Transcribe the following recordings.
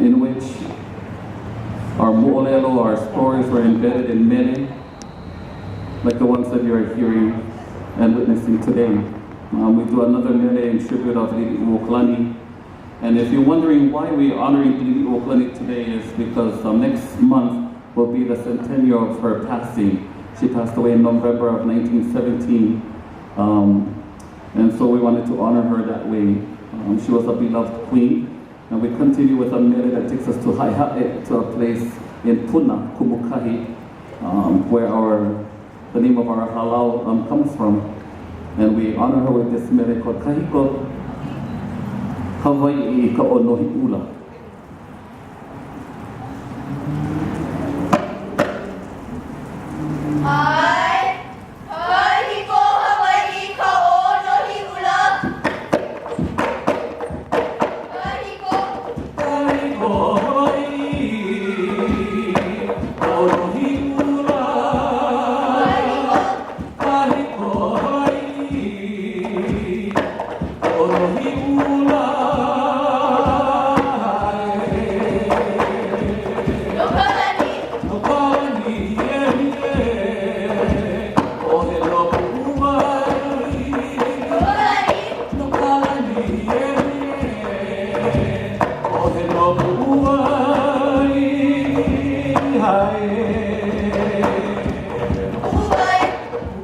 in which our mo'olelo, our stories were embedded in mele, like the ones that you are hearing and witnessing today. Um, we do another mele in tribute of Liliuokalani. And if you're wondering why we're honoring Liliuokalani today is because um, next month will be the centennial of her passing. She passed away in November of 1917. Um, and so we wanted to honor her that way. Um, she was a beloved queen. And we continue with a mele that takes us to Haehae, to a place in Puna, Kumukahi, um, where our the name of our halau um, comes from. And we honor her with this mele called Kahiko Hawaii Ka Onohi Ula. ʻAe, Kahiko Hawaiʻi ka ʻōnohi ʻula. Kahiko. Kahiko Hawaiʻi ka ʻōnohi ʻula. Kahiko. Kahiko Hawaiʻi ka ʻōnohi ʻula. No ka lani. No ka lani, yeah, yeah. O he loku wai. No ka lani. No ka lani, yeah, yeah. O he loku wai. Hae. Puʻuwai.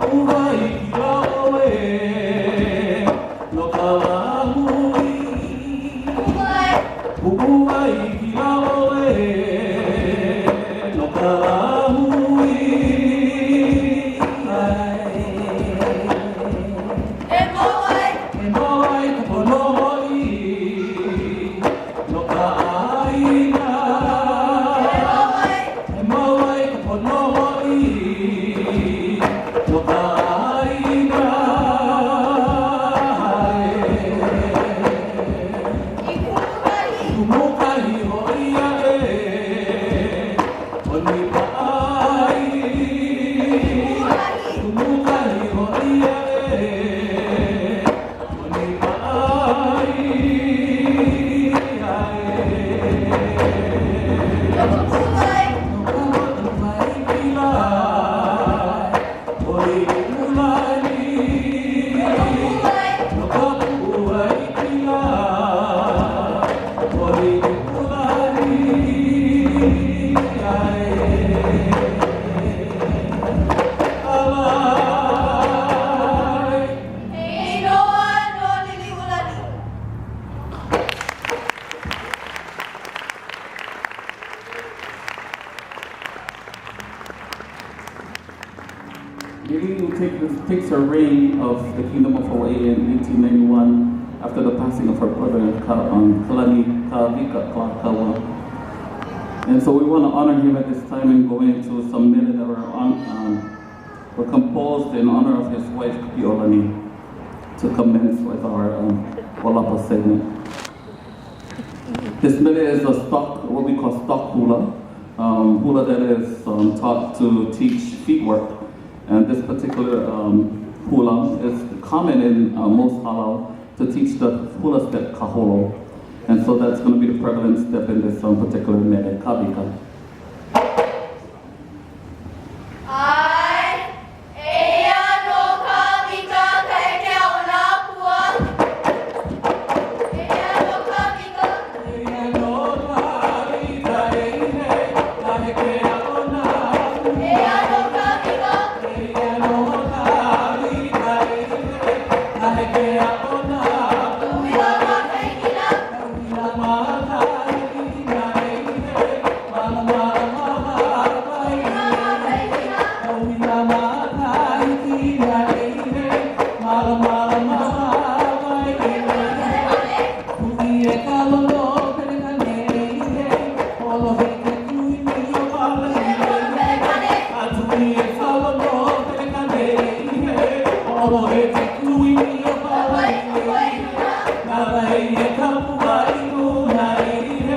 Puʻuwai kila ʻoe. No ka lāhui. Puʻuwai. Puʻuwai kila ʻoe. No ka lāhui. Hae. E mau ai. E mau ai ka pono hoʻi no ka ʻāina. E mau ai. E mau ai ka pono hoʻi no ka ʻāina. I Kumukahi. Kumukahi hoʻi aʻe ʻonipaʻa ai. Kumukahi. Kumukahi hoʻi aʻe ʻonipaʻa ai. No ka puʻuwai. No ka puʻuwai kila o Liliʻuolani. No ka puʻuwai. No ka puʻuwai kila o Liliʻuolani. Ae. Alai. He inoa no Liliʻuolani. Lili'u take, takes her reign of the Kingdom of Hawaii in 1891 after the passing of her brother, Ka, um, Kalani Kawika Kalakaua. And so we want to honor him at this time and go into some mele that were, on, um, were composed in honor of his wife, Kapi'olani, to commence with our um, Olapa segment. This mele is a stock, what we call stock hula, um, hula that is um, taught to teach feet work. And this particular um, hula is common in uh, most halau to teach the hula step kaholo. And so that's going to be the prevalent step in this um, particular mele, kawika. ʻAe, eia nō Kawika ka ʻeke a o nā pua. Eia nō Kawika. Eia nō Kawika e ihe, ka heke a o nā pua. Eia nō Kawika. Eia nō Kawika e ihe, ka heke a o nā pua. Ka uila makaikina. Ka uila makaikina e ihe, malamalama hāpai. Uila makaikina. Ka uila makaikina e ihe, malamalama hāpai. Kuʻi e ka lolo pelekane e ihe, ʻōlohe ke kuini o Palani e ihe. A tuʻi e ka lolo pelekane e ihe, ʻōlohe ke kuini o Palani e ihe. Nā lei e ka pua i luna e ihe.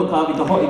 Lonokaawika hoʻi.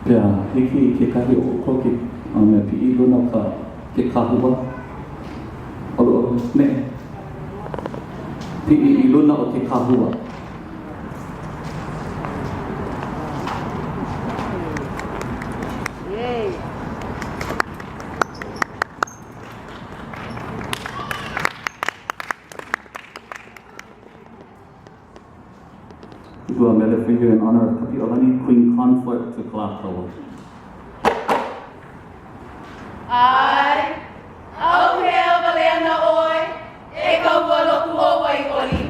Pehea, hiki i kekahi o ʻoukou ke mea piʻi i luna o ka ke kahua? ʻOluʻolu, neʻe. Piʻi i luna o ke kahua. We do a mele for you in honor of Kapiʻolani, Queen Consort to Kalākaua. ʻAe, ʻauhea wale ana ʻoe, e ka ua loku o Waiʻoli.